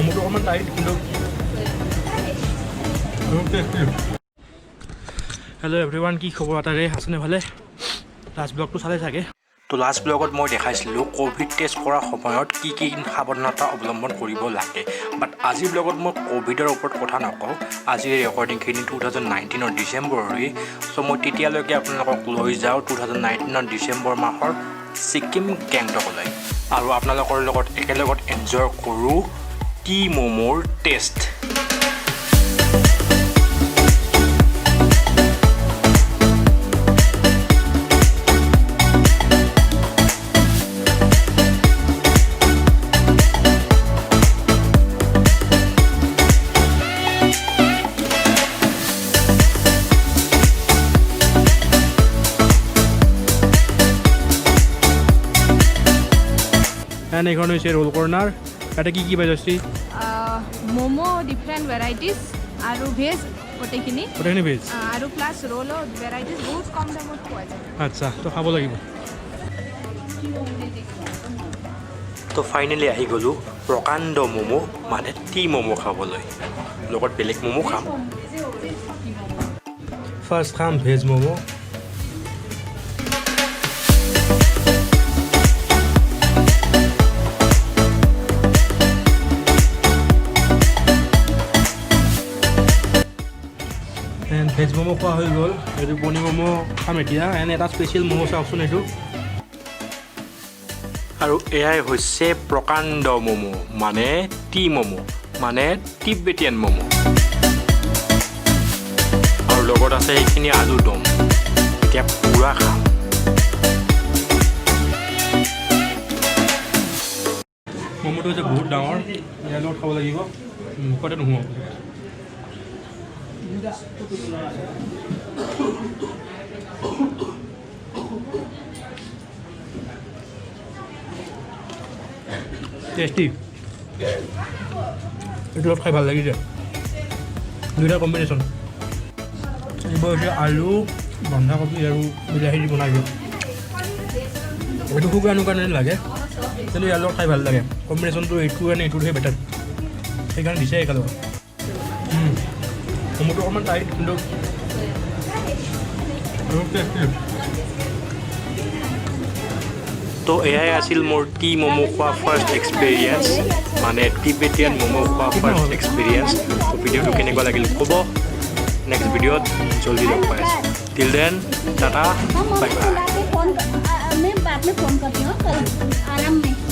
ম'ম'টো অকণমান টাইট, কিন্তু tasty. Hello' everyone, কি খবৰ আটাৰে? আছেনে ভালে? লাষ্ট ব্লগটো চালে চাগে। তো লাষ্ট ব্লগত মই দেখাইছিলোঁ ক'ভিড টেষ্ট কৰাৰ সময়ত কি কি সাৱধানতা অৱলম্বন কৰিব লাগে। বাট আজিৰ ব্লগত মই ক'ভিডৰ ওপৰত কথা নকওঁ। আজিৰ এই ৰেকৰ্ডিংখিনি 2019ৰ ডিচেম্বৰৰে। চ' মই তেতিয়ালৈকে আপোনালোকক লৈ যাওঁ 2019ৰ ডিচেম্বৰ মাহৰ ছিকিম গেংটকলৈ আৰু আপোনালোকৰ লগত একেলগত এনজয় কৰোঁ টি ম'ম'ৰ টেষ্ট। এণ্ড এইখন হৈছে ৰোল কৰ্ণাৰ। ইয়াতে কি কি পাই যাচ্ছি? ম'ম' ডিফাৰেণ্ট ভেৰাইটিজ আৰু ভেজ গোটেইখিনি। গোটেইখিনি ভেজ। আৰু প্লাছ ৰোলো ভেৰাইটিজ, বহুত কম দামত পোৱা যায়। আচ্ছা, তো খাব লাগিব। তো ফাইনেলি আহি গ'লোঁ প্ৰকাণ্ড ম'ম', মানে টি ম'ম' খাবলৈ। লগত বেলেগ ম'ম' খাম। ফাৰ্ষ্ট খাম veg momo'. And veg momo' খোৱা হৈ গ'ল। এইটো পনীৰ ম'ম' খাম এতিয়া। এণ্ড এটা স্পেচিয়েল ম'ম' চাওকচোন এইটো। আৰু এয়াই হৈছে প্ৰকাণ্ড ম'ম', মানে টি ম'ম', মানে তিব্বেটিয়ান ম'ম'। আৰু লগত আছে এইখিনি আলু দম। এতিয়া পূৰা খাম। ম'ম'টো হৈছে বহুত ডাঙৰ। ইয়াৰ লগত খাব লাগিব, মুখতে নোসোমাব। টেষ্টি। এইটো লগত খাই ভাল লাগিছে, দুইটা কম্বিনেশ্যন। এইবোৰ হৈছে আলু, বন্ধাকবি আৰু বিলাহী দি বনাইছোঁ। এইটো শুকান শুকান লাগে, কিন্তু ইয়াৰ লগত খাই ভাল লাগে। কম্বিনেশ্যনটো এইটো কাৰণে এইটোতহে বেটাৰ, সেইকাৰণে দিছে একেলগে। ম'ম'টো অকণমান টাইট, কিন্তু টেষ্টি। তো এয়াই আছিল মোৰ টি ম'ম' খোৱা ফাৰ্ষ্ট এক্সপিৰিয়েঞ্চ, মানে তিব্বেটিয়ান ম'ম' খোৱা ফাৰ্ষ্ট এক্সপিৰিয়েঞ্চ। তো ভিডিঅ'টো কেনেকুৱা লাগিল ক'ব। নেক্সট ভিডিঅ'ত জল্দি লগ পাই আছোঁ। Till then, tata, bye bye. मैं बाद में फोन करती हूँ, कल आराम में।